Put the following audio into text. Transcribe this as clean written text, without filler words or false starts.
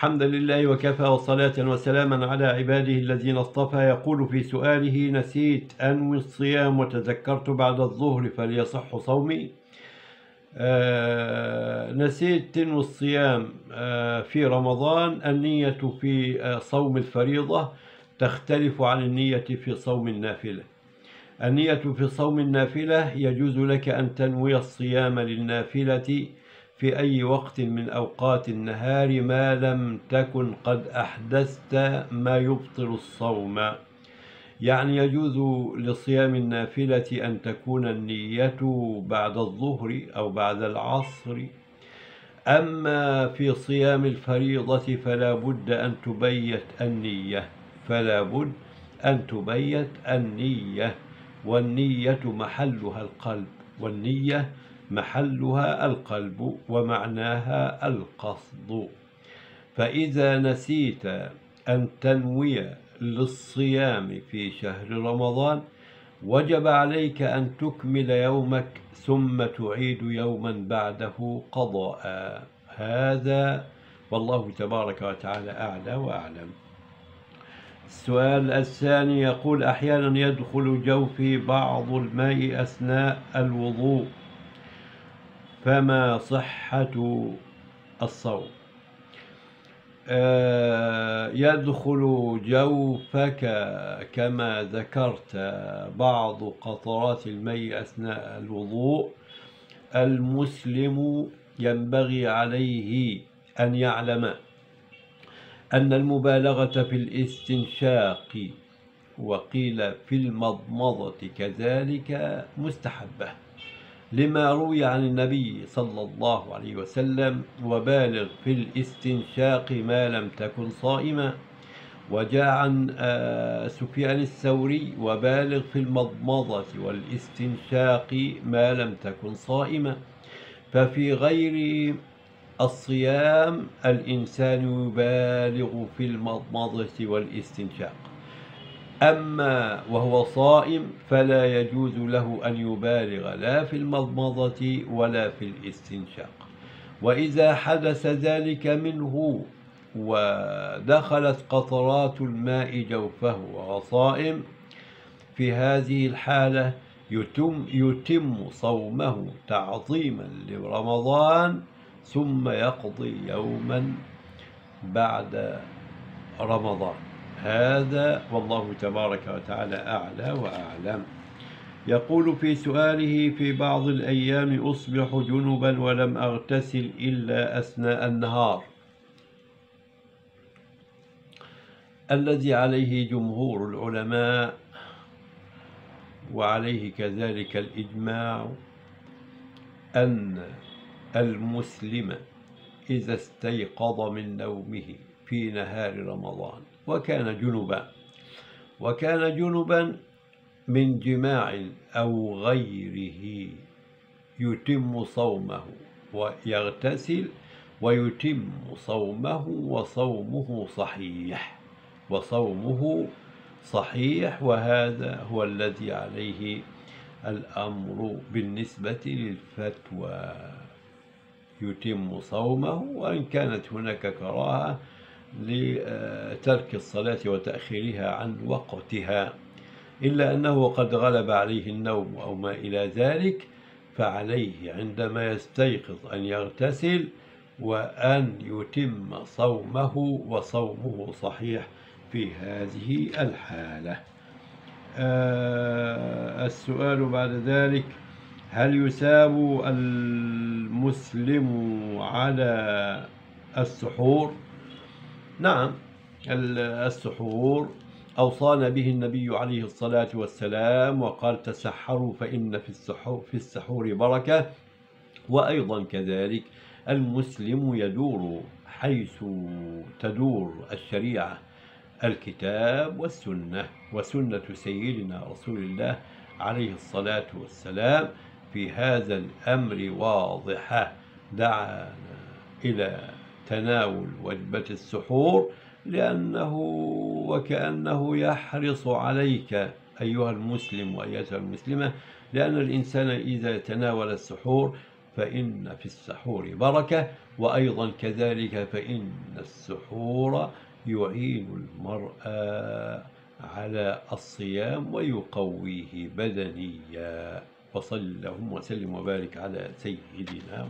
الحمد لله وكفى، وصلاة وسلاما على عباده الذين اصطفى. يقول في سؤاله: نسيت أنوي الصيام وتذكرت بعد الظهر فليصح صومي؟ نسيت تنوي الصيام في رمضان. النية في صوم الفريضة تختلف عن النية في صوم النافلة. النية في صوم النافلة يجوز لك أن تنوي الصيام للنافلة في أي وقت من أوقات النهار ما لم تكن قد أحدثت ما يبطل الصوم. يعني يجوز لصيام النافلة أن تكون النية بعد الظهر أو بعد العصر. أما في صيام الفريضة فلا بد أن تبيت النية، فلا بد أن تبيت النية، والنية محلها القلب، والنية محلها القلب ومعناها القصد. فإذا نسيت أن تنوي للصيام في شهر رمضان وجب عليك أن تكمل يومك ثم تعيد يوما بعده قضاء. هذا والله تبارك وتعالى أعلى وأعلم. السؤال الثاني يقول: أحيانا يدخل جوفي بعض الماء أثناء الوضوء، فما صحة الصوم؟ يدخل جوفك كما ذكرت بعض قطرات الماء أثناء الوضوء. المسلم ينبغي عليه أن يعلم أن المبالغة في الاستنشاق وقيل في المضمضة كذلك مستحبة، لما روي عن النبي صلى الله عليه وسلم: وبالغ في الاستنشاق ما لم تكن صائما. وجاء عن سفيان الثوري: وبالغ في المضمضة والاستنشاق ما لم تكن صائما. ففي غير الصيام الإنسان يبالغ في المضمضة والاستنشاق، أما وهو صائم فلا يجوز له أن يبالغ لا في المضمضة ولا في الاستنشاق. وإذا حدث ذلك منه ودخلت قطرات الماء جوفه وهو صائم، في هذه الحالة يتم صومه تعظيما لرمضان، ثم يقضي يوما بعد رمضان. هذا والله تبارك وتعالى أعلى وأعلم. يقول في سؤاله: في بعض الأيام أصبح جنبا ولم أغتسل إلا أثناء النهار. الذي عليه جمهور العلماء وعليه كذلك الإجماع أن المسلم إذا استيقظ من نومه في نهار رمضان وكان جنبا من جماع أو غيره يتم صومه ويغتسل ويتم صومه، وصومه صحيح، وصومه صحيح. وهذا هو الذي عليه الأمر بالنسبة للفتوى، يتم صومه، وإن كانت هناك كراهة لترك الصلاة وتأخيرها عن وقتها، إلا أنه قد غلب عليه النوم أو ما إلى ذلك، فعليه عندما يستيقظ أن يغتسل وأن يتم صومه، وصومه صحيح في هذه الحالة. السؤال بعد ذلك: هل يثاب المسلم على السحور؟ نعم، السحور أوصانا به النبي عليه الصلاة والسلام وقال: تسحروا فإن في السحور بركة. وأيضا كذلك المسلم يدور حيث تدور الشريعة، الكتاب والسنة، وسنة سيدنا رسول الله عليه الصلاة والسلام في هذا الأمر واضحة. دعانا إلى تناول وجبة السحور، لأنه وكأنه يحرص عليك أيها المسلم وأيتها المسلمة، لأن الإنسان إذا تناول السحور فإن في السحور بركة. وأيضا كذلك فإن السحور يعين المرأة على الصيام ويقويه بدنيا. وصلى اللهم وسلم وبارك على سيدنا